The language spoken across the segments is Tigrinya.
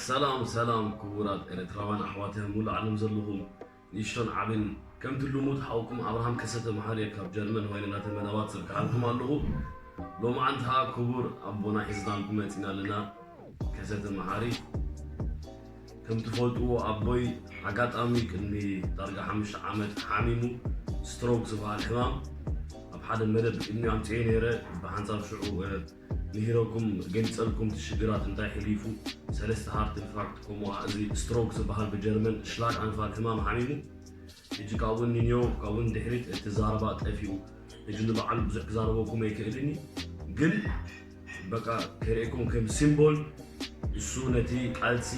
ሰላም ሰላም ክቡራት ኤርትራውያን ኣሕዋተይ ኣብ ሙሉእ ዓለም ዘለኹም ንእሽቶን ዓብን፣ ከምቲ ልሙድ ሓውኩም ኣብርሃም ከሰተ መሓሪ ካብ ጀርመን ኮይነ ናተይ መደባት ዘርግሓልኩም ኣለኹ። ሎማዓንቲ ከዓ ክቡር ኣቦና ሒዝናልኩም መፂና ኣለና። ከሰተ መሓሪ ከም ትፈልጥዎ ኣቦይ ኣጋጣሚ ቅድሚ ዳርጋ ሓሙሽተ ዓመት ሓሚሙ፣ ስትሮክ ዝበሃል ሕማም ኣብ ሓደ መደብ ቅድሚ ኣምፅኤ ነይረ። ብሓንሳብ ሽዑ ምሂረኩም ገሊፀልኩም እቲ ሽግራት እንታይ ሕሊፉ፣ ሰለስተ ሃርት ኢንፋርክት ከምኡ እዚ ስትሮክ ዝበሃል ብጀርመን ሽላግ ኣንፋል ሕማም ሓሚሙ። ሕጂ ካብኡ ኒንዮ ካብኡ ድሕሪት እቲ ዛረባ ጠፊኡ። ሕጂ ንባዕሉ ብዙሕ ክዛረበኩም ኣይክእልን እዩ፣ ግን በቃ ከርእየኩም ከም ሲምቦል እሱ ነቲ ቃልሲ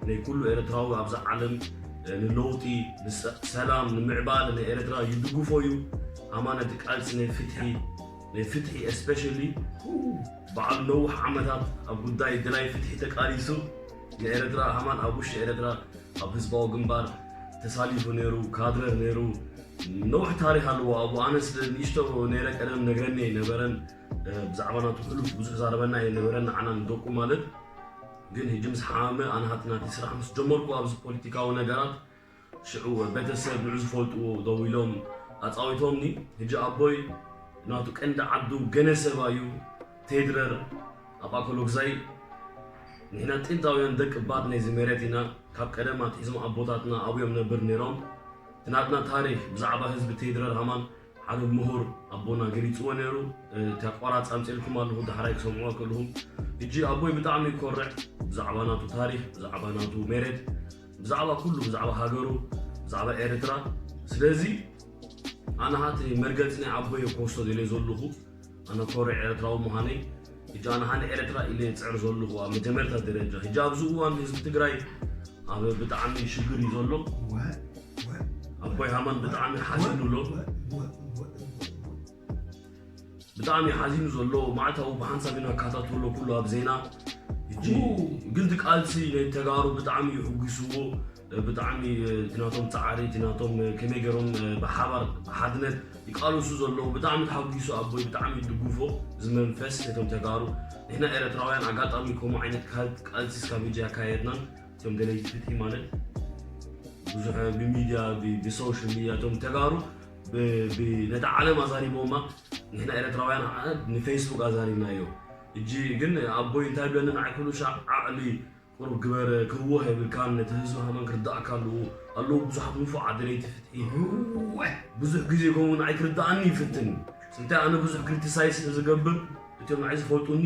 ናይ ኩሉ ኤርትራዊ ኣብዛ ዓለም ንለውጢ፣ ንሰላም፣ ንምዕባለ ናይ ኤርትራ ይድግፎ እዩ። ኣማ ነቲ ቃልሲ ናይ ፍትሒ ናይ ፍትሒ especially በዓሉ ነዊሕ ዓመታት ኣብ ጉዳይ ድላይ ፍትሒ ተቃሊሱ ንኤርትራ ሃማን ኣብ ውሽጢ ኤርትራ ኣብ ህዝባዊ ግንባር ተሳሊፉ ነይሩ፣ ካድረር ነይሩ። ነዊሕ ታሪክ ኣለዎ። ኣብኡ ኣነ ስለ ንእሽቶ ነይረ ቀደም ነግረኒ ኣይነበረን። ብዛዕባ ናቱ ሕሉፍ ብዙሕ ዛረበና ኣይነበረን ንዓና ንደቁ ማለት። ግን ሕጂ ምስ ሓመመ ኣነ ሃቲ ናቲ ስራሕ ምስ ጀመርኩ ኣብዚ ፖለቲካዊ ነገራት ሽዑ ቤተሰብ ንዑ ዝፈልጥዎ ደዊሎም ኣጻዊቶምኒ። ሕጂ ኣቦይ ናቱ ቀንዲ ዓዱ ገነሰባ እዩ። ቴድረር ኣብ ኣኮሎግዛይ ንሕና ጥንታውያን ደቂ ባት ናይዚ መሬት ኢና። ካብ ቀደም ኣትሒዞም ኣቦታትና ኣብዮም ነብር ነይሮም። እቲ ናትና ታሪክ ብዛዕባ ህዝቢ ቴድረር ሃማን ሓደ ምሁር ኣቦና ገሊጽዎ ነይሩ። እቲ ኣቋራጽ ኣምጽኤልኩም ኣለኹ ዳሕራይ ክሰምዕዎ ከለኹም። ሕጂ ኣቦይ ብጣዕሚ ይኮርዕ ብዛዕባ ናቱ ታሪክ፣ ብዛዕባ ናቱ መሬት፣ ብዛዕባ ኩሉ፣ ብዛዕባ ሃገሩ፣ ብዛዕባ ኤርትራ። ስለዚ ኣነ ሃቲ መርገጺ ናይ ኣቦይ ክወስዶ ደልየ ዘለኹ። ኣነ ኮርዕ ኤርትራዊ ምዃነይ ሕጂ ኣነ ሃነ ኤርትራ ኢለ ይጽዕር ዘለኹ ኣብ መጀመርታ ደረጃ። ሕጂ ኣብዚ እዋን ህዝቢ ትግራይ ኣብ ብጣዕሚ ሽግር እዩ ዘሎ። ኣቦይ ሃማን ብጣዕሚ ሓዚኑ ኣሎ። ብጣዕሚ ሓዚኑ ዘሎ ማዕታዊ ብሓንሳብ ኢና ካታተሎ ኩሉ ኣብ ዜና። ሕጂ ግን እቲ ቃልሲ ናይ ተጋሩ ብጣዕሚ እዩ ሕጒስዎ። ብጣዕሚ እቲ ናቶም ጻዕሪ፣ እቲ ናቶም ከመይ ገይሮም ብሓባር ብሓድነት ይቃለሱ ዘለዉ ብጣዕሚ ተሓጒሱ ኣቦይ ብጣዕሚ ይድግፎ። እዚ መንፈስ ነቶም ተጋሩ ንሕና ኤርትራውያን ኣጋጣሚ ከምኡ ዓይነት ቃል- ቃልሲ እስካብ ሕጂ ኣካየድናን እቶም ደለይቲ ፍትሒ ማለት ብዙሕ ብሚድያ ብ- ብሶሻል ሚድያ እቶም ተጋሩ ብ- ብ- ነታ ዓለም ኣዛሪቦማ። ንሕና ኤርትራውያን ዓ- ንፌስቡክ ኣዛሪብናዮ። እጂ ግን ኣቦይ እንታይ ብለኒ ንዓይ ኩሉ ሻዕ ዓዕሊ ቁሩብ ግበር ክህወህ የብልካን ነቲ ህዝቢ ሃማን ክርዳእካ ኣለዎ። ኣለዉ ብዙሓት ንፉዓት ደለይቲ ፍትሒ ብዙሕ ግዜ ከምኡ ንዓይ ክርዳእኒ ይፍትን። ስለምንታይ ኣነ ብዙሕ ክሪቲሳይዝ ስለ ዝገብር እቶም ንዓይ ዝፈልጡኒ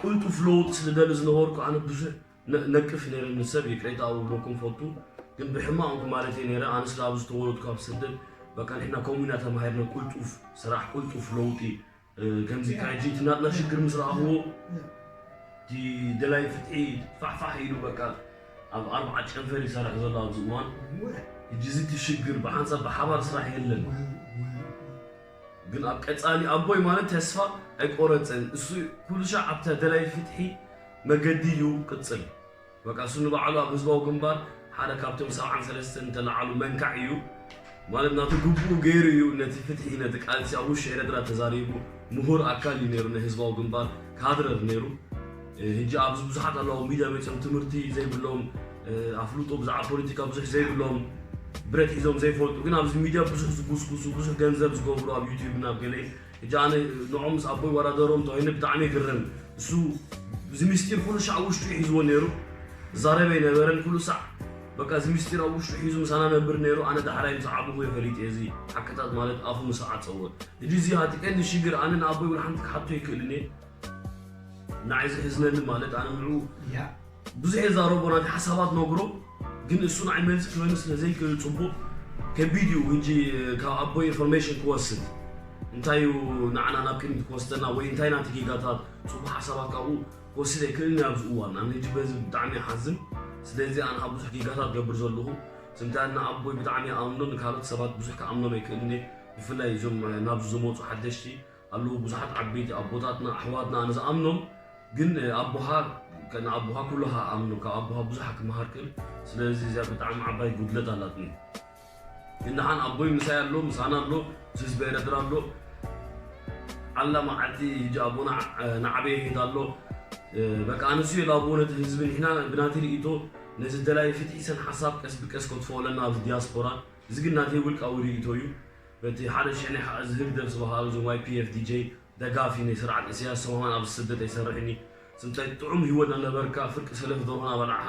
ቅልጡፍ ለውጢ ስለ ደሊ ዝነበርኩ ኣነ ብዙሕ ነ- ነቅፍ ነይረ ንሰብ ይቅሬታ ኣብለኩም ፈቱ። ግን ብሕማቕ እንኩ ማለት እየ ነይረ ኣነ ስለ ኣብ ዝተወለድኩ ኣብ ስደት በቃ ንሕና ከምኡ ኢና ተማሂርና ቅልጡፍ ስራሕ ቅልጡፍ ለውጢ። ከምዚ ካጂ እቲ ናትና ሽግር ምስ ረኣኽዎ እቲ ደላይ ፍትሒ ፋሕፋሕ ኢሉ በቃ ኣብ ኣርብዓ ጨንፈር ይሰርሕ ዘሎ ኣብዚ እዋን። ሕጂ እዚ እቲ ሽግር ብሓንሳብ ብሓባር ስራሕ የለን። ግን ኣብ ቀጻሊ ኣቦይ ማለት ተስፋ ኣይቆረጸን። እሱ ኩሉ ሻዕ ኣብታ ደላይ ፍትሒ መገዲ እዩ ቅጽል። በቃ እሱ ንባዕሉ ኣብ ህዝባዊ ግንባር ሓደ ካብቶም ሰብዓን ሰለስተን ተለዓሉ መንካዕ እዩ። ማለት ናቱ ግቡኡ ገይሩ እዩ ነቲ ፍትሒ ነቲ ቃልሲ ኣብ ውሽጢ ኤረትራ ተዛሪቡ። ምሁር ኣካል እዩ ነይሩ ናይ ህዝባዊ ግንባር ካድረር ነይሩ። ህጂ ኣብዚ ብዙሓት ኣለዉ ኣብ ሚድያ መፅኦም ትምህርቲ ዘይብሎም ኣፍልጦ ብዛዕባ ፖለቲካ ብዙሕ ዘይብሎም ብረት ሒዞም ዘይፈልጡ ግን ኣብዚ ሚድያ ብዙሕ ዝጉስጉሱ ብዙሕ ገንዘብ ዝገብሩ ኣብ ዩቲዩብ ናብ ገለ ሕጂ ኣነ ንዖም ምስ ኣቦይ ወዳደሮም ተኮይነ ብጣዕሚ ይግረም። እሱ እዚ ምስጢር ኩሉ ሻዕ ውሽጡ ሒዝዎ ነይሩ። ዛረበ ኣይነበረን ኩሉ ሳዕ በቃ እዚ ምስጢር ኣብ ውሽጡ ሒዙ ምሳና ነብር ነይሩ። ኣነ ዳሕራይ ምስ ዓብኹ እየ ፈሊጠ እዚ ሓቅታት ማለት ኣፉ ምስ ዓጸወ። ሕጂ እዚ ሃቲ ቀንዲ ሽግር ኣነ ንኣቦይ እውን ሓንቲ ክሓቶ ይክእልን እየ። ንዓይ ዝሕዝነኒ ማለት ኣነ ንዑ ብዙሕ የዛረቦ ናቲ ሓሳባት ነግሮ ግን እሱ ንዓይ መልሲ ክበኒ ስለ ዘይክእል ጽቡቕ ከቢድ እዩ። ሕጂ ካብ ኣቦይ ኢንፎርሜሽን ክወስድ እንታይ እዩ ንዓና ናብ ቅድሚት ክወስደና ወይ እንታይ ናቲ ጌጋታት ጽቡቕ ሓሳባት ካብኡ ክወስድ ኣይክእልን ኣብዚ እዋን ኣነ ሕጂ በዚ ብጣዕሚ ይሓዝን። ስለዚ ኣነ ኣብ ብዙሕ ጌጋታት ገብር ዘለኹ ስምታይ ኣነ ኣቦይ ብጣዕሚ ይኣምኖ ንካልኦት ሰባት ብዙሕ ክኣምኖም ኣይክእልን እየ። ብፍላይ እዞም ናብዚ ዝመፁ ሓደሽቲ ኣለዉ ብዙሓት ዓበይቲ ኣቦታትና ኣሕዋትና ኣነ ዝኣምኖም ግን ኣቦኻ ንኣቦኻ ኩሉኻ ኣምኖ ካብ ኣቦኻ ብዙሕ ክመሃር ክእል። ስለዚ እዚኣ ብጣዕሚ ዓባይ ጉድለት ኣላትኒ። ግን ደሓን ኣቦይ ምሳይ ኣሎ ምሳና ኣሎ ምስ ህዝቢ ኤረትራ ኣሎ። ዓላ መዓልቲ ሕጂ ኣቦና ንዓበየ ይሄድ ኣሎ። በቃ ኣነሱ የላብዎ ነቲ ህዝቢ። ንሕና ብናተይ ርእይቶ ነዚ ደላይ ፍትሒ ሰን ሓሳብ ቀስ ብቀስ ከጥፍኦ ኣለና ኣብዚ ዲያስፖራ። እዚ ግን ናተይ ውልቃዊ ርእይቶ እዩ። በቲ ሓደ ሽሕ ናይ ሓ- እዚ ህግደፍ ዝበሃሉ እዞም ዋይ ፒ ኤፍ ዲ ጄ ደጋፊ ናይ ስርዓት ኢሳያስ ሰማማን ኣብ ስደት ኣይሰርሕን እዩ። ስምታይ ጥዑም ህይወት እናነበርካ ፍርቂ ሰለፍ ደርሆ እናበላዕኻ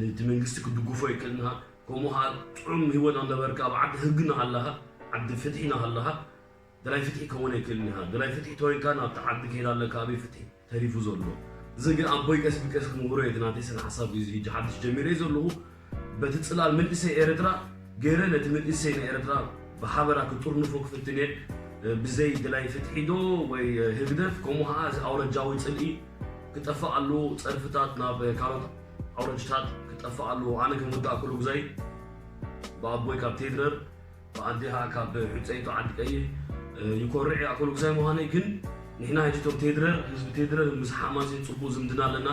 እቲ መንግስቲ ክድግፎ ይክእል ንሃ ከምኡ ከዓ ጥዑም ህይወት እናነበርካ ኣብ ዓዲ ህግና ሃለኻ ዓዲ ፍትሒና ሃለኻ ደላይ ፍትሒ ከውን ኣይክእልን ኢኻ። ደላይ ፍትሒ ተወይንካ ናብቲ ዓዲ ከይድ ኣለካ ኣበይ ፍትሒ ተሪፉ ዘሎ። እዚ ግን ኣቦይ ቀስ ብቀስ ክምህሮ እየ። እቲ ናተይ ስነ ሓሳብ እዩ። እዚ ሕጂ ሓድሽ ጀሚረ እየ ዘለኹ። በቲ ጽላል መንእሰይ ኤርትራ ገይረ ነቲ መንእሰይ ናይ ኤርትራ ብሓበራ ክጥርንፎ ክፍትን እየ። ብዘይ ደላይ ፍትሒ ዶ ወይ ህግደፍ ከምኡ ከዓ እዚ ኣውረጃዊ ጽልኢ ክጠፍእ ኣለዎ። ጸርፍታት ናብ ካልኦት ኣውረጅታት ክጠፍእ ኣለዎ። ኣነ ክምወዳእ ክሉ ግዛይ ብኣቦይ ካብ ቴድረር ብኣዴኻ ካብ ሕፀይቱ ዓዲ ቀይሕ ይኮርዕ ኣኮል ግዛይ ምዃነይ ግን ንሕና ሕጂ ቶም ቴድረር ህዝቢ ቴድረር ምስ ሓማሴን ፅቡቅ ዝምድና ኣለና።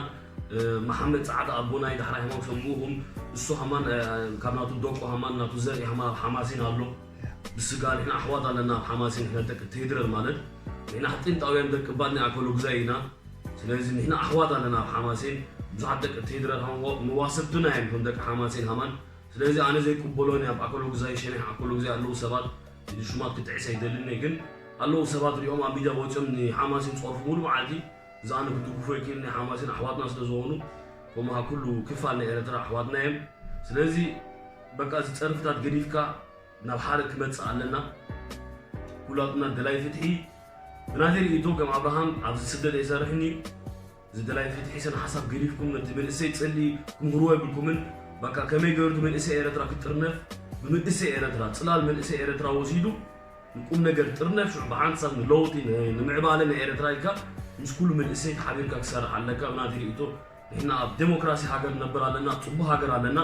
መሓመድ ፃዕዳ ኣቦና ይዳሕራ ሕማም ሰምዑኹም እሱ ሃማን ካብ ናቱ ደቁ ሃማን ናቱ ዘርኢ ሃማ ሓማሴን ኣሎ ብስጋ ንሕና ኣሕዋት ኣለና ኣብ ሓማሴን ንሕና ደቂ ቴድረር ማለት ንሕና ጥንጣውያን ደቂ ባድኒ ኣኮል ግዛይ ኢና። ስለዚ ንሕና ኣሕዋት ኣለና ኣብ ሓማሴን ብዙሓት ደቂ ቴድረር ሃማ መዋሰብትና እዮም ቶም ደቂ ሓማሴን ሃማን ስለዚ ኣነ ዘይቅበሎን ኣብ ኣኮሎ ግዛይ ሸነሕ ኣኮሎ ግዛይ ኣለዉ ሰባት እዚ ሽማት ክጥዕስ ኣይደልን እየ ግን ኣለዉ ሰባት ሪኦም ኣብ ሚድያ ወፂኦም ንሓማሲን ፀርፉ ሙሉ መዓልቲ እዚ ኣነ ክድግፎ ይክእል ናይ ሓማሲን ኣሕዋትና ስለዝኾኑ ከምኡ ኩሉ ክፋል ናይ ኤረትራ ኣሕዋትና እዮም ስለዚ በቃ እዚ ፀርፍታት ገዲፍካ ናብ ሓደ ክመፅእ ኣለና ኩላትና ደላይ ፍትሒ ብናተይ ርእይቶ ከም ኣብርሃም ኣብዚ ስደት ኣይሰርሕን እዩ እዚ ደላይ ፍትሒ ሰን ሓሳብ ገዲፍኩም ነቲ መንእሰይ ጸሊ ክምህርዎ የብልኩምን በቃ ከመይ ገይሩ እቲ መንእሰይ ኤረትራ ክጥርነፍ ብመንእሰይ ኤረትራ ጽላል መንእሰይ ኤረትራ ወሲዱ ንቁም ነገር ጥርነፍ ሽዑ ብሓንሳብ ንለውጢ ንምዕባለ ናይ ኤረትራ ኢልካ ምስ ኩሉ መንእሰይ ተሓቢርካ ክሰርሕ ኣለካ ብናተይ ርእይቶ ንሕና ኣብ ዴሞክራሲ ሃገር ነበር ኣለና ጽቡቅ ሃገር ኣለና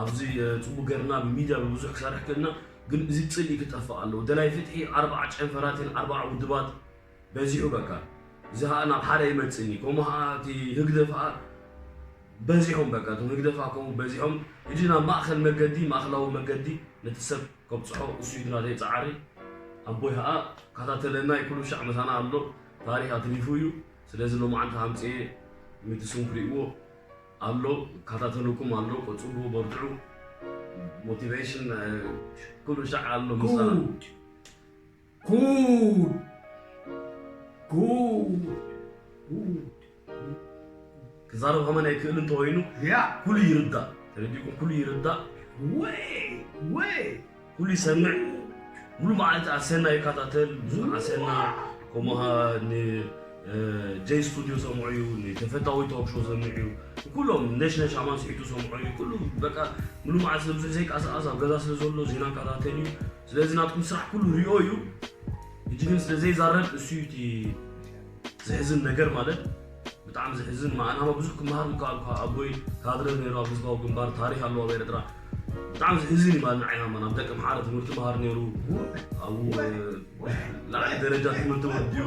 ኣብዚ ጽቡቅ ገርና ብሚድያ ብብዙሕ ክሰርሕ ክእልና ግን እዚ ጽልኢ ክጠፍእ ኣለዎ ደላይ ፍትሒ ኣርባዓ ጨንፈራትን ኣርባዓ ውድባት በዚሑ በቃ እዚ ኸዓ ናብ ሓደ ይመጽእኒ ከምኡ ኸዓ እቲ ህግደፍ ኸዓ በዚሖም በቃ እቶም ህግደፍ ኸዓ ከምኡ በዚሖም ሕጂ ናብ ማእኸል መገዲ ማእኸላዊ መገዲ ነቲ ሰብ ከብጽሖ እሱ እዩ ናተይ ጻዕሪ ኣቦይ ኸዓ ካታተለና እዩ ኩሉ ሻዕ መሳና ኣሎ ታሪኽ ኣትሪፉ እዩ ስለዚ ሎማዓንቲ ሃምጽኤ ምትስም ክርእዎ ኣሎ ካታተልኩም ኣሎ ቀጽሉ በርትዑ ሞቲቬሽን ኩሉ ሻዕ ኣሎ ምሳና Good. Good. Good. ክዛረብ ከመን ኣይክእል እንተኮይኑ ያ ኩሉ ይርዳእ ተረዲእኩም ኩሉ ይርዳእ Way. Way. ኩሉ ይሰምዕ ሙሉ መዓልቲ ኣሰና ይከታተል ብዙሕ ኣሰና ከምኡ ን ጀይ ስቱድዮ ሰምዑ እዩ ንተፈታዊ ቶክ ሾው ሰምዑ እዩ ኩሎም ነሽነሽ ኣማን ስሒቱ ሰምዑ እዩ ኩሉ በቃ ሙሉ መዓልቲ ስለብዙሕ ዘይቃሳቃስ ኣብ ገዛ ስለ ዘሎ ዜና ከታተል እዩ ስለዚ ናትኩም ስራሕ ኩሉ ሪኦ እዩ ሕጂ ግን ስለ ዘይዛረብ እሱ እዩ እቲ ዝሕዝን ነገር ማለት ብጣዕሚ ዝሕዝን መኣናማ ብዙሕ ክመሃር ምከኣልኩ ኣቦይ ካድረ ነይሩ ኣብ ህዝባዊ ግንባር ታሪክ ኣለዎ ኣብ ኤርትራ ብጣዕሚ ዝሕዝን ይባል ንዓይ ሃማ ናብ ደቂ ምሓረ ትምህርቲ መሃር ነይሩ ኣብኡ ላዕሊ ደረጃ ትምህርቲ ወዲኡ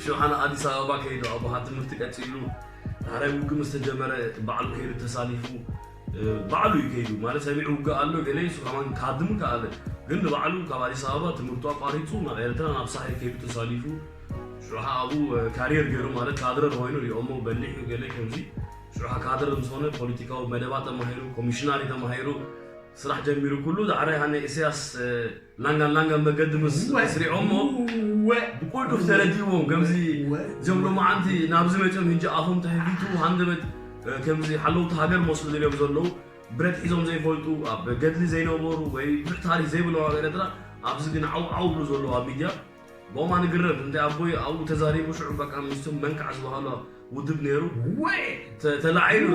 ሽሓነ ኣዲስ ኣበባ ከይዱ ኣቦሓ ትምህርቲ ቀፂሉ ዳሕራይ ውግእ ምስ ተጀመረ ባዕሉ ከይዱ ተሳሊፉ ባዕሉ እዩ ከይዱ ማለት ሰሚዑ ውግእ ኣሎ ገለ ንሱ ከማን ክሃድም ከኣለ ግን ንባዕሉ ካብ ኣዲስ ኣበባ ትምህርቱ ኣቋሪፁ ናብ ኤርትራ ናብ ሳሕል ከይዱ ተሳሊፉ ሽዑ ኣብኡ ካሪየር ገይሩ ማለት ካድረ ተኮይኑ ሪኦሞ በሊሑ ገለ ከምዚ ሽዑ ካድረ ምስ ኾነ ፖለቲካዊ መደባት ተማሂሩ ኮሚሽነሪ ተማሂሩ ስራሕ ጀሚሩ ኩሉ ዳሕራይ ሃነ ኢሳያስ ላንጋን ላንጋን መገዲ ምስ ስሪዖሞ ብቁልጡፍ ተረዲእዎም ከምዚ እዚኦም ሎማዓንቲ ናብዚ መፅኦም ሕጂ ኣፎም ተሕፊቱ ሃንደበት ከምዚ ሓለውቲ ሃገር መስሉ ዝሪኦም ዘለዉ ብረት ሒዞም ዘይፈልጡ ኣብ ገድሊ ዘይነበሩ ወይ ብዙሕ ታሪክ ዘይብሎም ኣብ ኤረትራ ኣብዚ ግን ዓው ዓው ብሉ ዘለዉ ኣብ ሚድያ ብኦም ኣነ ግረም እንተ ኣቦይ ኣብኡ ተዛሪቡ ሽዑ በቃ ምስቶም መንካዕ ዝበሃሉ ውድብ ነይሩ ተላዒሉ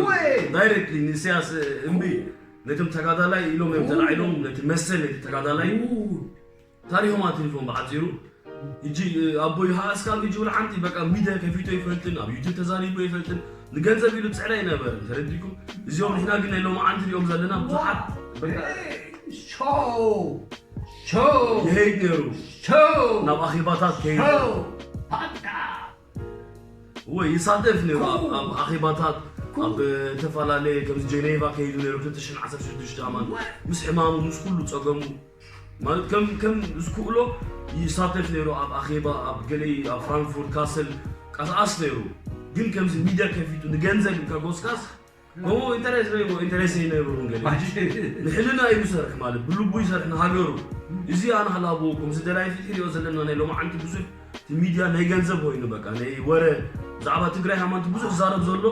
ዳይሬክትሊ ንኢሳያስ እምቢ ነቶም ተጋዳላይ ኢሎም እዮም ተላዒሎም ነቲ መሰል ነቲ ተጋዳላይ ታሪኾም ኣትሪፎም ብሓፂሩ ሕጂ ኣቦይ ከዓ እስካብ ሕጂ ውላ ሓንቲ በቃ ሚድያ ከፊቱ ኣይፈልጥን ኣብ ዩቱብ ተዛሪቡ ኣይፈልጥን ንገንዘብ ኢሉ ዝፅዕር ኣይነበረን ተረዲኩም እዚኦም ንሕና ግን ናይ ሎማዓንቲ ሪኦም ዘለና ብዙሓት በቃ Show. Show. ይሄድ ነይሩ Show. ናብ ኣኼባታት ከይዱ Show. Podcast. ወይ ይሳተፍ ነይሩ ኣብ- ኣብ ኣኼባታት ኣብ ዝተፈላለየ ከምዚ ጀኔቫ ከይዱ ነይሩ ክልተ ሽሕን ዓሰርተ ሽዱሽተ ኣማን ምስ ሕማሙ ምስ ኩሉ ፀገሙ ማለት ከም ከም ዝክእሎ ይሳተፍ ነይሩ ኣብ ኣኼባ ኣብ ገለ ኣብ ፍራንክፉርት ካስል ቀስዓስ ነይሩ። ግን ከምዚ ሚድያ ከፊቱ ንገንዘብ ኢልካ ጎስጋስ ከምኡ ኢንተረስ ነይሩ ኢንተረስ ኣይነበሩን ገለ ንሕልና እዩ ዝሰርሕ ማለት ብልቡ ይሰርሕ ንሃገሩ። እዚ ኣነ ሓላቦ ከምዚ ደላይ ፍትሒ ሪኦ ዘለና ናይ ሎማዓንቲ ብዙሕ እቲ ሚድያ ናይ ገንዘብ ኮይኑ በቃ ናይ ወረ ብዛዕባ ትግራይ ሃማንቲ ብዙሕ ዛረብ ዘሎ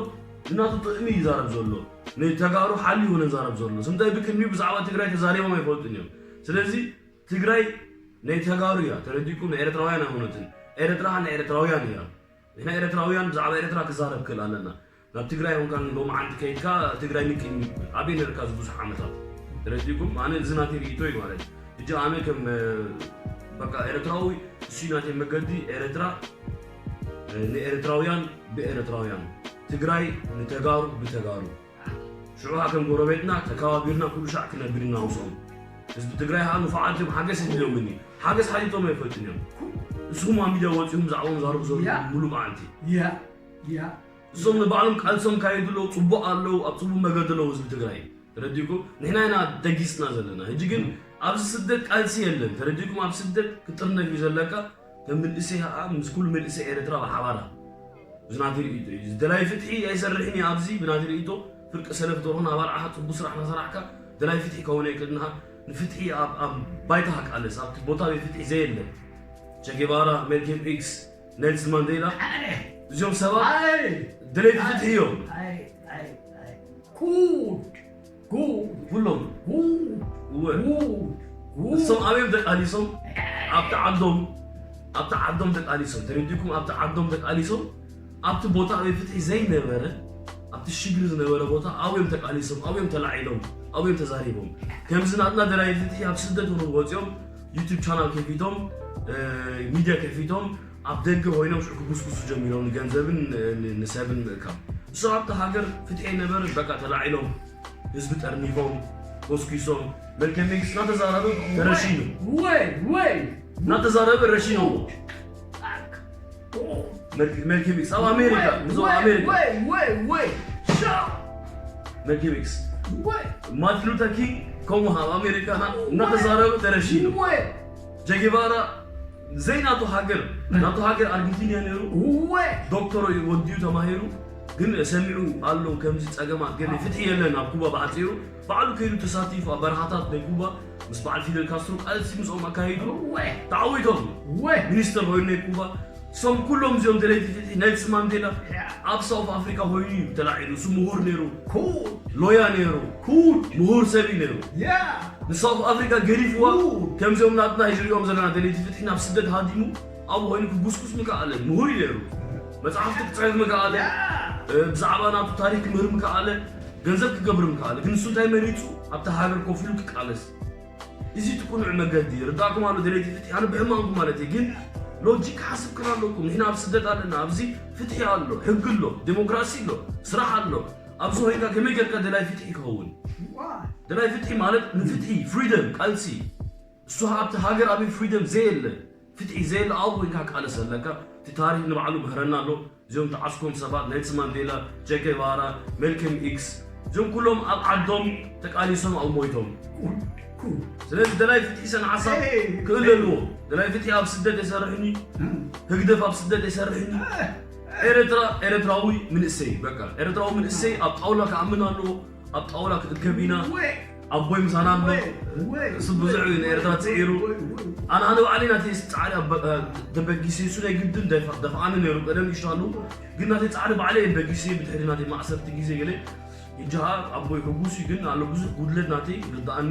እናቱ ጥቕሚ ይዛረብ ዘሎ ንተጋሩ ሓሊ ይሆነ ዛረብ ዘሎ ስምታይ ብቅድሚኡ ብዛዕባ ትግራይ ተዛሪቦም ኣይፈልጡን እዮም። ስለዚ ትግራይ ናይ ተጋሩ እያ ተረዲኩም ናይ ኤርትራውያን ኣይሆነትን። ኤርትራ ናይ ኤርትራውያን እያ። ንሕና ኤርትራውያን ብዛዕባ ኤርትራ ክዛረብ ክእል ኣለና። ናብ ትግራይ ሆንካ ሎማዓንቲ ከይድካ ትግራይ ንቅድሚ ኣበይ ነርካ እዚ ብዙሕ ዓመታት ተረዲኩም ኣነ እዚ ናተይ ርእይቶ እዩ ማለት። እጂ ኣነ ከም በቃ ኤርትራዊ እሱ ናተይ መገዲ ኤርትራ ንኤርትራውያን ብኤርትራውያን ትግራይ ንተጋሩ ብተጋሩ ሽዑ ከም ጎረቤትና ተከባቢርና ኩሉ ሻዕ ክነብር ኢና ምስኦም። ህዝቢ ትግራይ ከዓ ንፉዓት እዮም ሓገስ የድልዮምኒ ሓገስ ሓቲቶም ኣይፈልጥን እዮም። ንስኹም ኣብ ሚድያ ወፂኹም ብዛዕባኦም ዛረቡ ዘለኹም ሙሉ መዓልቲ እሶም ንባዕሎም ቃልሶም ካየዱ ኣለዉ ፅቡቅ ኣለዉ ኣብ ፅቡቅ መገዲ ኣለዉ ህዝቢ ትግራይ ተረዲእኩም ንሕና ኢና ደጊስና ዘለና ሕጂ ግን ኣብዚ ስደት ቃልሲ የለን ተረዲእኩም ኣብ ስደት ክጥርነፍ እዩ ዘለካ ከም ምንእሰይ ከዓ ምስ ኩሉ መንእሰይ ኤርትራ ብሓባራ እዚ ናተይ ርእይቶ እዩ። ደላይ ፍትሒ ኣይሰርሕን እየ ኣብዚ ብናተይ ርእይቶ ፍርቂ ሰለፍ ደርሆ ናብ ኣርዓኻ ፅቡቅ ስራሕ እናሰራሕካ ደላይ ፍትሒ ከውን ኣይክእልንኻ ንፍትሒ ኣብ ኣብ ባይታ ቃለስ ኣብቲ ቦታ ቤት ፍትሒ ዘየለ ቸጌባራ ሜልኬም ኤክስ ኔልስ ማንዴላ እዚኦም ሰባት ደለይቲ ፍትሒ እዮም። Good. Good. ኩሎም Good. እወ Good. Good. እሶም ኣበዮም ተቃሊሶም ኣብቲ ዓዶም ኣብቲ ዓዶም ተቃሊሶም ተረዲኩም ኣብቲ ዓዶም ተቃሊሶም ኣብቲ ቦታ ኣበይ ፍትሒ ዘይነበረ ኣብቲ ሽግሪ ዝነበረ ቦታ ኣብዮም ተቃሊሶም ኣብዮም ተላዒሎም ኣብዮም ተዛሪቦም ከምዚ ናትና ደላይ ፍትሒ ኣብ ስደት ሆኖም ወፂኦም ዩቱብ ቻናል ከፊቶም ሚድያ ከፊቶም ኣብ ደገ ኮይኖም ሽዑ ክጉስጉሱ ጀሚሮም ንገንዘብን ንሰብን ምእካብ እሶም ኣብቲ ሃገር ፍትሒ ነበረ በቃ ተላዒሎም ህዝቢ ጠርኒፎም ጎስጒሶም መልከ መንግስቲ እናተዛረበ ተረሺኑ ወይ ወይ እናተዛረበ ረሺኖ መልከ መንግስቲ ኣብ ኣሜሪካ እዞም ኣሜሪካ ወይ ወይ ወይ ሻ መልከ መንግስቲ ወይ ማርቲን ሉተር ኪንግ ከምኡ ኣብ ኣሜሪካ እናተዛረበ ተረሺኑ ወይ ጀጌባራ ዘይናቱ ሃገር ናቱ ሃገር ኣርጀንቲና ነይሩ ወይ ዶክተር እዩ ወዲኡ ተማሂሩ ግን ሰሚዑ ኣሎ ከምዚ ፀገማት ገለ ፍትሒ የለን ኣብ ኩባ ብዓፂሩ ባዕሉ ከይዱ ተሳቲፉ ኣብ በረኻታት ናይ ኩባ ምስ በዓል ፊደል ካስትሮ ቃልሲ ምስኦም ኣካይዱ ወይ ተዓዊቶም ወይ ሚኒስተር ኮይኑ ናይ ኩባ እሶም ኩሎም እዚኦም ደለይቲ ፍትሒ ኔልስ ማንዴላ ኣብ ሳውት ኣፍሪካ ኮይኑ እዩ ተላዒሉ እሱ ምሁር ነይሩ ኩል ሎያ ነይሩ ኩል ምሁር ሰብ እዩ ነይሩ ያ ንሳውት ኣፍሪካ ገዲፍዋ ከምዚኦም ናትና ይዝሪኦም ዘለና ደለይቲ ፍትሒ ናብ ስደት ሃዲሙ ኣብኡ ኮይኑ ክጉስጉስ ምከኣለ ምሁር እዩ ነይሩ መፅሓፍቲ ክፅሕፍ ምከኣለ ብዛዕባ ናቱ ታሪክ ክምህር ምከኣለ ገንዘብ ክገብር ምከኣለ ግን እሱ እንታይ መሪፁ ኣብቲ ሃገር ኮፍ ኢሉ ክቃለስ እዚ ትቁኑዕ መገዲ ርዳእኩም ኣሎ ደለይቲ ፍትሒ ኣነ ብሕማንኩም ማለት እዩ ግን ሎጂክ ሓስብ ክን ኣለኩም ንሕና ኣብ ስደት ኣለና ኣብዚ ፍትሒ ኣሎ ሕጊ ኣሎ ዴሞክራሲ ኣሎ ስራሕ ኣሎ ኣብዚ ኮይንካ ከመይ ጌርካ ደላይ ፍትሒ ክኸውን ደላይ ፍትሒ ማለት ንፍትሒ ፍሪደም ቃልሲ እሱ ኣብቲ ሃገር ኣበይ ፍሪደም ዘየለ ፍትሒ ዘየለ ኣብኡ ኮይንካ ቃለስ ኣለካ እቲ ታሪክ ንባዕሉ ምህረና ኣሎ እዚኦም ተዓስኮም ሰባት ኔልስ ማንዴላ ቸጌባራ ሜልከም ኢክስ እዚኦም ኩሎም ኣብ ዓዶም ተቃሊሶም ኣብ ሞይቶም ስለዚ ደላይ ፍትሒ ሰን ሓሳብ ክእለልዎ ደላይ ፍትሒ ኣብ ስደት የሰርሕኒ ህግደፍ ኣብ ስደት የሰርሕኒ ኤረትራ ኤረትራዊ ምንእሰይ በቃ ኤረትራዊ ምንእሰይ ኣብ ጣውላ ክኣምን ኣለዎ ኣብ ጣውላ ክእከብ ኢና ኣቦይ ምሳና ኣሎ እሱ ብዙሕ እዩ ንኤርትራ ፅዒሩ ኣነ ኣነ ባዕለይ ናተይ ፃዕሪ ተበጊሰ እሱ ናይ ግድን ደፍኣኒ ነይሩ ቀደም ይሻሉ ግን ናተይ ፃዕሪ ባዕለይ በጊሰ ብድሕሪ ናተይ ማእሰርቲ ግዜ ገለ ሕጂ ኣቦይ ሕጉስ እዩ ግን ኣሎ ብዙሕ ጉድለት ናተይ ይርድኣኒ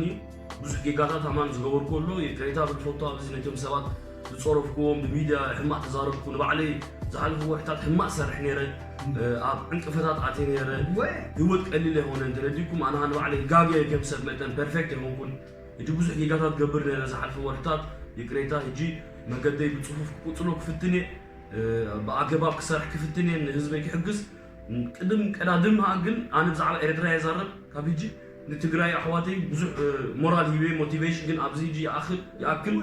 ብዙሕ ጌጋታት ኣማን ዝገበርኩ ኣሎ ይቅሬታ ብዝፈቱ ኣብዚ ነቶም ሰባት ዝፀረፍኩዎም ብሚድያ ሕማቅ ተዛረብኩ ንባዕለይ ዝሓለፉ ወርሕታት ሕማቅ ሰርሕ ነይረ ኣብ ዕንቅፈታት ኣትየ ነይረ ህይወት ቀሊል ኣይኮነን ተረዲኩም ኣነ ንባዕለይ ጋገ ከም ሰብ መጠን ፐርፌክት ኣይኮንኩን ሕጂ ብዙሕ ጌጋታት ገብር ነይረ ዝሓለፉ ወርሕታት ይቅሬታ ሕጂ መገደይ ብፅፉፍ ክቅፅሎ ክፍትን እየ ብኣገባብ ክሰርሕ ክፍትን እየ ንህዝበይ ክሕግዝ ቅድም ቀዳድም ግን ኣነ ብዛዕባ ኤርትራ የዛረብ ካብ ሕጂ ንትግራይ ኣሕዋተይ ብዙሕ ሞራል ሂበ ሞቲቬሽን ግን ኣብዚ ሕጂ ይኣክል ይኣክል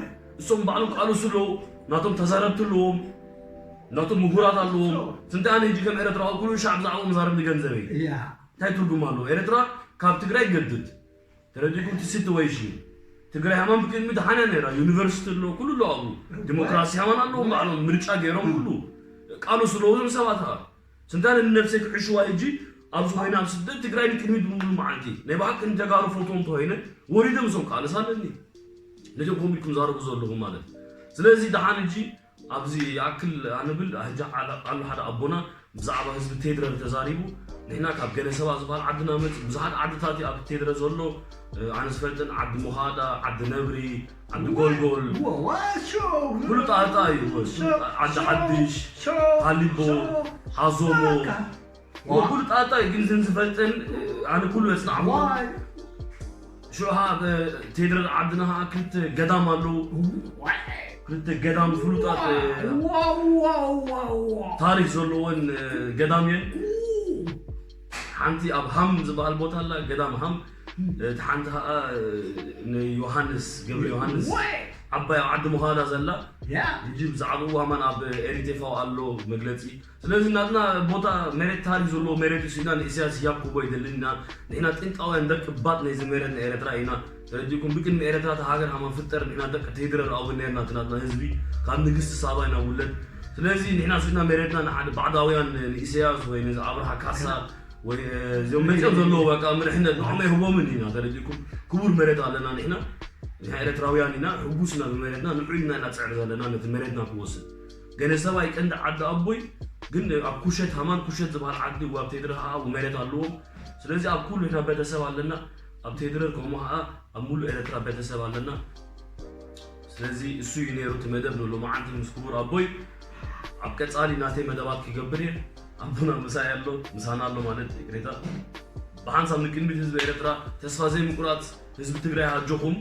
እሶም ባዕሎም ቃለሱ ኣለዉ ናቶም ተዛረብቲ ኣለዎም ናቶም ምሁራት ኣለዎም ስንታይ ኣነ ሕጂ ከም ኤርትራ ኩሉ ሻዕ ብዛዕባኦም ዛረብ ንገንዘበይ እንታይ ትርጉም ኣለዎ ኤርትራ ካብ ትግራይ ገድድ ተረዲኩም እቲ ሲትዌሽን ትግራይ ሃማን ብቅድሚ ደሓና ነይራ። ዩኒቨርሲቲ ኣሎ፣ ኩሉ ኣሎ ኣብኡ። ዲሞክራሲ ሃማን ኣለዎም ባዕሎም፣ ምርጫ ገይሮም ኩሉ ቃሉ ስለዎም ሰባት ሃ ስንታን ንነብሰይ ክሕሽዋ ሕጂ ኣብዚ ኮይነ ኣብ ስደት ትግራይ ንቅድሚት ብምሉ መዓልቲ ናይ ብሓቂ ንተጋሩ ፎቶ እንተኮይነ ወሪደ ምሶም ክኣልስ ኣለኒ። ነቶም ከምኡ ኢልኩም ዛረቡ ዘለኹም ማለት። ስለዚ ደሓን ሕጂ ኣብዚ ይኣክል ኣንብል። ሕጂ ሓደ ኣሎ ሓደ ኣቦና ብዛዕባ ህዝቢ ቴድረር ተዛሪቡ። ንሕና ካብ ገለ ሰባ ዝበሃል ዓድና መጽ ብዙሓት ዓድታት እዩ ኣብ ቴድረ ዘሎ። ኣነ ዝፈልጥን ዓዲ ሞኻዳ፣ ዓዲ ነብሪ፣ ዓዲ ጎልጎል፣ ፍሉጣጣ እዩ። ዓዲ ሓድሽ፣ ሃሊቦ፣ ሃዞሞ፣ ፍሉጣጣ እዩ። ግን ዝን ዝፈልጥን ኣነ ኩሉ የጽናዕኹ። ሽዑ ኸዓ ኣብ ቴድረር ዓድና ኸዓ ክልተ ገዳም ኣለዉ። ክልተ ገዳም ፍሉጣት ታሪክ ዘለዎን ገዳም እየን። ሓንቲ ኣብ ሃም ዝበሃል ቦታ ኣላ፣ ገዳም ሃም። እቲ ሓንቲ ኸዓ ንዮሃንስ ገብረ ዮሃንስ ዓባይ ኣብ ዓዲ ምዃዳ ዘላ። ሕጂ ብዛዕባኡ ሃማን ኣብ ኤሪቴፋ ኣሎ መግለጺ። ስለዚ ናትና ቦታ መሬት ታሪክ ዘለዎ መሬት እዩ። ስኢና ንኢሳያስ ህያብ ክቦ ኣይደልን ኢና። ንሕና ጥንታውያን ደቂ ባት ናይዚ መሬት ናይ ኤርትራ ኢና። ተረዲእኩም? ብቅድሚ ኤርትራ እታ ሃገር ሃማን ፍጠር ንሕና ደቂ ቴድረር ኣብኡ ነርና። እቲ ናትና ህዝቢ ካብ ንግስቲ ሳባ ኢና ውለድ። ስለዚ ንሕና ስኢና መሬትና ንሓደ ባዕዳውያን ንኢሳያስ ወይ ነዚ ኣብርሃ ካሳ ወይ እዚኦም መፅኦም ዘለዎ በቃ ምርሕነት ንዖም ኣይህቦምን ኢና። ተረዲእኩም? ክቡር መሬት ኣለና ንሕና። ንሕና ኤርትራውያን ኢና፣ ሕጉስ ኢና ብመሬትና። ንዑ ኢልና ኢና ፅዕር ዘለና ነቲ መሬትና ክወስድ። ገለ ሰብኣይ ቀንዲ ዓዲ ኣቦይ ግን ኣብ ኩሸት ሃማን ኩሸት ዝበሃል ዓዲ ኣብ ቴድረ ኸዓ ኣብኡ መሬት ኣለዎም። ስለዚ ኣብ ኩሉ ኢና ቤተሰብ ኣለና። ኣብ ቴድረ ከምኡ ኸዓ ኣብ ሙሉእ ኤርትራ ቤተሰብ ኣለና። ስለዚ እሱ እዩ ነይሩ እቲ መደብ ንሎማዓንቲ ምስ ክቡር ኣቦይ። ኣብ ቀጻሊ ናተይ መደባት ክገብር እየ። ኣቦና ምሳይ ኣሎ፣ ምሳና ኣሎ ማለት ይቅሬታ። ብሓንሳብ ንቅድሚት ህዝቢ ኤርትራ ተስፋ ዘይምቁራጽ ህዝቢ ትግራይ ኣጆኹም።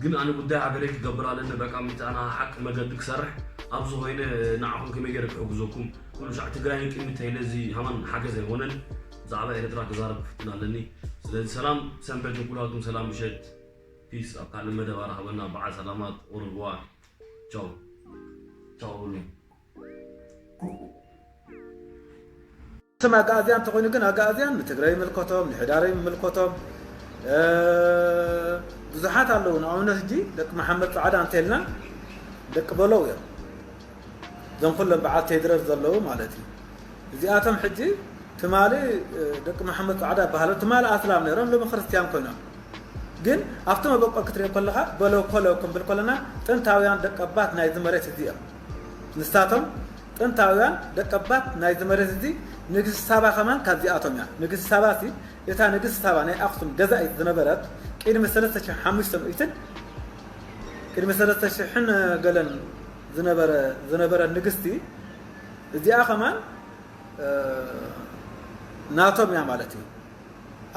ግን ኣነ ጉዳይ ሃገረይ ክገብር ኣለኒ። በቃ ሚቲ ኣና ሓቂ መገዲ ክሰርሕ ኣብዚ ኮይነ ንዓኹም ከመይ ገይረ ክሕግዘኩም? ኩሉ ሻዕ ትግራይ ንቅድሚት ተይለ እዚ ሃማን ሓገዝ ኣይኮነን። ብዛዕባ ኤርትራ ክዛረብ ክፍትን ኣለኒ። ስለዚ ሰላም ሰንበት ንኩላትኩም፣ ሰላም ምሸት፣ ፒስ። ኣብ ካልእ መደብ ኣራኽበና። በዓል ሰላማት ኦረልዋ። ቻው ቻው። ስም ኣጋኣዝያን እንተኾይኑ ግን ኣጋኣዝያን ንትግራይ ይምልከቶም፣ ንሕዳር ይምልከቶም። ብዙሓት ኣለዉ። ንኣብነት ሕጂ ደቂ መሓመድ ፃዕዳ እንተልና ደቂ በለው እዮም። እዞም ኩሎም በዓል ቴድረስ ዘለዉ ማለት እዩ። እዚኣቶም ሕጂ ትማሊ ደቂ መሓመድ ፃዕዳ ይበሃሉ፣ ትማሊ ኣስላም ነይሮም፣ ሎሚ ክርስትያን ኮይኖም። ግን ኣብቲ መበቆል ክትሪኦ ከለኻ በለው ኮለው ክንብል ከለና ጥንታውያን ደቀባት ናይዚ መሬት እዚ እዮም። ንሳቶም ጥንታውያን ደቀባት ናይዚ መሬት እዚ ንግስቲ ሳባ ከማን ካብዚኣቶም እያ። ንግስቲ ሳባ ሲ እታ ንግስቲ ሳባ ናይ ኣኽሱም ገዛኢት ዝነበረት ቅድሚ ሰለስተ ሽሕን ሓሙሽተ ሚእትን ቅድሚ ሰለስተ ሽሕን ገለን ዝነበረ ዝነበረ ንግስቲ እዚኣ ከማን ናቶም እያ ማለት እዩ።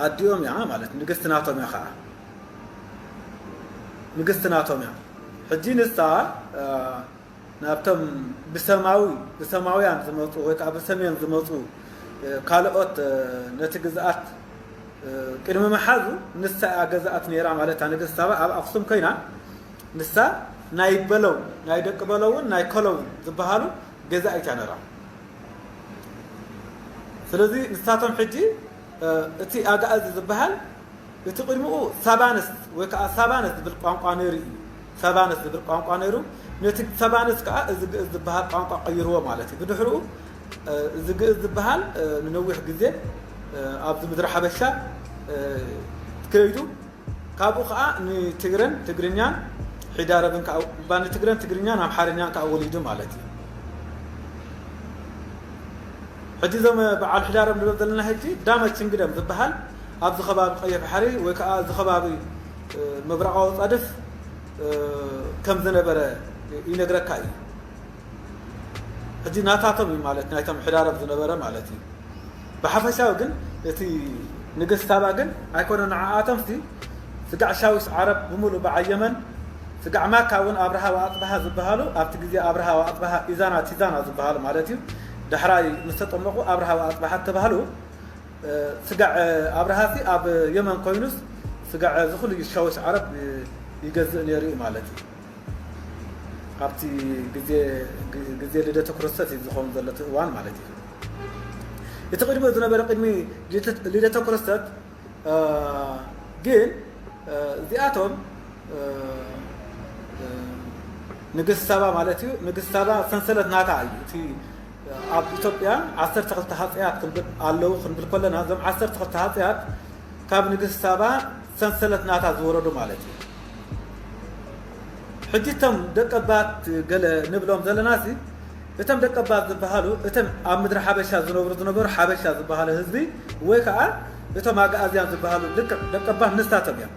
ኣዲኦም እያ ማለት ንግስቲ ናቶም እያ ከዓ ንግስቲ ናቶም እያ። ሕጂ ንሳ ናብቶም ብሰማዊ ብሰማውያን ዝመፁ ወይ ከዓ ብሰሜን ዝመፁ ካልኦት ነቲ ግዝኣት ቅድሚ ምሓዙ ንሳ እያ ገዛኣት ነይራ ማለት እያ። ንግስቲ ሳባ ኣብ ኣክሱም ኮይና ንሳ ናይ በለው ናይ ደቂ በለውን ናይ ከለውን ዝበሃሉ ገዛኢት እያ ነይራ። ስለዚ ንሳቶም ሕጂ እቲ ኣጋእዚ ዝበሃል እቲ ቅድሚኡ ሳባንስ ወይ ከዓ ሳባንስ ዝብል ቋንቋ ነይሩ እዩ። ሳባንስ ዝብል ቋንቋ ነይሩ። ነቲ ሳባንስ ከዓ እዚ ግእዝ ዝበሃል ቋንቋ ቀይርዎ ማለት እዩ። ብድሕሪኡ እዚ ግእዝ ዝበሃል ንነዊሕ ግዜ ኣብዚ ምድሪ ሓበሻ ከይዱ ካብኡ ከዓ ንትግረን ትግርኛን ሒዳረብን ከዓ እባ ንትግረን ትግርኛን ኣምሓርኛን ከዓ ወሊዱ ማለት እዩ። ሕጂ እዞም በዓል ሒዳረብ ንብሎም ዘለና ሕጂ ዳመት ኪንግደም ዝበሃል ኣብዚ ከባቢ ቀይሕ ባሕሪ ወይ ከዓ እዚ ከባቢ ምብራቃዊ ፀድፍ ከም ዝነበረ ይነግረካ እዩ። ሕጂ ናታቶም እዩ ማለት ናይቶም ሒዳረብ ዝነበረ ማለት እዩ። ብሓፈሻዊ ግን እቲ ንግስቲ ሳባ ግን ኣይኮነ ንዓኣቶም ሲ ስጋዕ ሻዊስ ዓረብ ብምሉእ በዓል የመን ስጋዕ ማካ እውን ኣብርሃ ወኣፅብሃ ዝበሃሉ ኣብቲ ግዜ ኣብርሃ ወኣፅብሃ ኢዛና ቲዛና ዝበሃሉ ማለት እዩ። ዳሕራይ ምስ ተጠመቑ ኣብርሃ ወኣፅብሃ ተባህሉ። ስጋዕ ኣብርሃ ሲ ኣብ የመን ኮይኑስ ስጋዕ እዚ ኩሉ ሻዊስ ዓረብ ይገዝእ ነይሩ እዩ ማለት እዩ። ኣብቲ ግዜ ግዜ ልደተ ክርስቶስ እዩ ዝኸውን ዘሎ እቲ እዋን ማለት እዩ። እቲ ቅድሚኡ ዝነበረ ቅድሚ ልደተ ክርስቶስ ግን እዚኣቶም ንግስቲ ሳባ ማለት እዩ። ንግስቲ ሳባ ሰንሰለት ናታ እዩ። እቲ ኣብ ኢትዮጵያ ዓሰርተ ክልተ ሃፀያት ክንብል ኣለዉ ክንብል ከለና፣ እዞም ዓሰርተ ክልተ ሃፀያት ካብ ንግስቲ ሳባ ሰንሰለት ናታ ዝወረዱ ማለት እዩ። ሕጂ እቶም ደቀባት ገለ ንብሎም ዘለናሲ፣ እቶም ደቀባት ዝበሃሉ እቶም ኣብ ምድሪ ሓበሻ ዝነብሩ ዝነበሩ ሓበሻ ዝበሃሉ ህዝቢ፣ ወይ ከዓ እቶም ኣግኣዝያን ዝበሃሉ ልክዕ ደቀባት ንሳቶም እዮም።